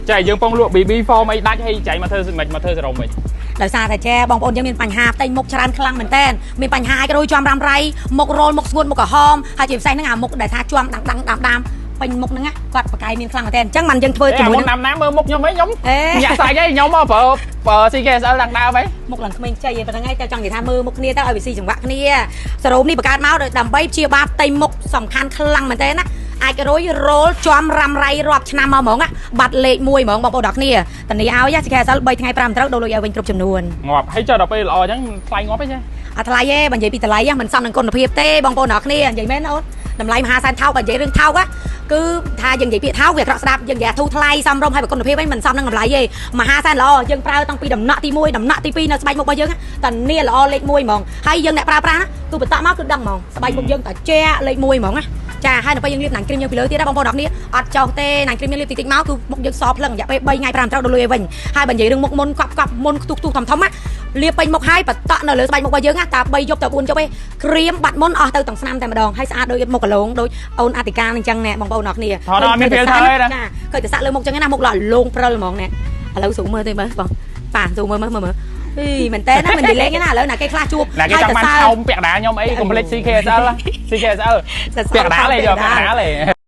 ចាយើងពងលក់ BB foam អីដាច់ហើយចៃមកធ្វើមិនមកធ្វើសរ៉ុមវិញ ដោយសារតែចេះបងប្អូនយើងមានបញ្ហាផ្ទៃមុខច្រើនខ្លាំងមែនតើមានបញ្ហាអាចរុយជាំរ៉ាំរ៉ៃមុខរោលមុខស្ងួតមុខក្រហមហើយជាពិសេសហ្នឹងអាមុខដែលថាជាំដាំដាំដាំដាំពេញមុខហ្នឹងណាគាត់ប្រកែកមានខ្លាំងមែនតើអញ្ចឹងបានយើងធ្វើ ជាមួយ ជាមួយនឹង ណាំណាមើលមុខខ្ញុំហីខ្ញុំ អេ ញាក់សាច់ហីខ្ញុំមកប្រើប្រើ CKSL ឡើងដើមហី មុខឡើងក្មេងខ្ចីឯងប៉ុណ្្នឹងឯងតែចង់និយាយថាមើលមុខគ្នាទៅឲ្យវាស៊ីចង្វាក់គ្នាសរោមនេះបង្កើតមកដើម្បីព្យាបាលផ្ទៃមុខសំខាន់ខ្លាំងមែនតើណាអាចរុយរោលជាំរ៉ាំរ៉ៃរាប់ឆ្នាំមកហ្មងណាបាត់លេខ1ហ្មងបងប្អូនដល់គ្នាតានីឲ្យ CKSL 3ថ្ងៃ5ត្រូវដូរលុយឲ្យវិញគ្រប់ចំនួន ងាប់ហើយចុះដល់ពេលល្អអញ្ចឹងថ្លៃងាប់ហីចា អត់ថ្លៃទេបើនិយាយពីតម្លៃមិនសមនឹងគុណភាពទេបងប្អូនអ្នកគ្នានិយាយមែនអូនតម្លៃមហាសែនថោកបើនិយាយរឿងថោកគឺថាយើងនិយាយពាក្យថោកវាអាក្រក់ស្ដាប់យើងនិយាយធូរថ្លៃសមរម្យហើយបើគុណភាពវិញមិនសមនឹងតម្លៃទេមហាសែនល្អយើងប្រើតាំងពីដំណក់ទី1ដំណក់ទី2នៅស្បែកមុខរបស់យើងតានីល្អលេខ1ហ្មងហើយយើងអ្នកប្រើប្រាស់គឺបន្តមកគឺដឹងហ្មងស្បែកមុខយើងតាជាលេខ1ហ្មងណាចាហើយដល់ពេលយើងលាប night cream យើងពីលើទៀតណាបងប្អូនអ្នកគ្នាអត់ចោះទេ night cream យើងលាបតិចតិចមកគឺមុខយើងសភ្លឹងរយៈពេល3ថ្ងៃ5ត្រូវដល់លុយឲ្យវិញហើយបើនិយាយរឿងមុខមុនកប់កប់មុនខ្ទុះខ្ទុះធំធំណាលាបពេញមុខហើយបតក់នៅលើស្បែកមុខរបស់យើងណាតា3យប់ទៅ4យប់ឯងក្រៀមបាត់មុនអស់ទៅទាំងស្នាមតែម្ដងហើយស្អាតដូចមុខកឡងដូចអូនអតិកាអញ្ចឹងណែបងប្អូនអ្នកគ្នា ថតអត់មាន filter ទេណា ចាឃើញតែសាក់លើមុខអញ្ចឹងណាមុខល្អលងព្រិលហ្មងណែឥឡូវស្រួលមើលទេមើលបងប៉ាស្រួលមើលមើលមើលមើលអីមែនតើណាមិននិយាយលេងទេណាឥឡូវណាគេខ្លះជួប ណាគេចង់បានឆោមពាក់កណ្ដាលខ្ញុំអីកុំភ្លេច CKSL CKSL ពាក់កណ្ដាលឯងយកពាក់កណ្ដាលឯង។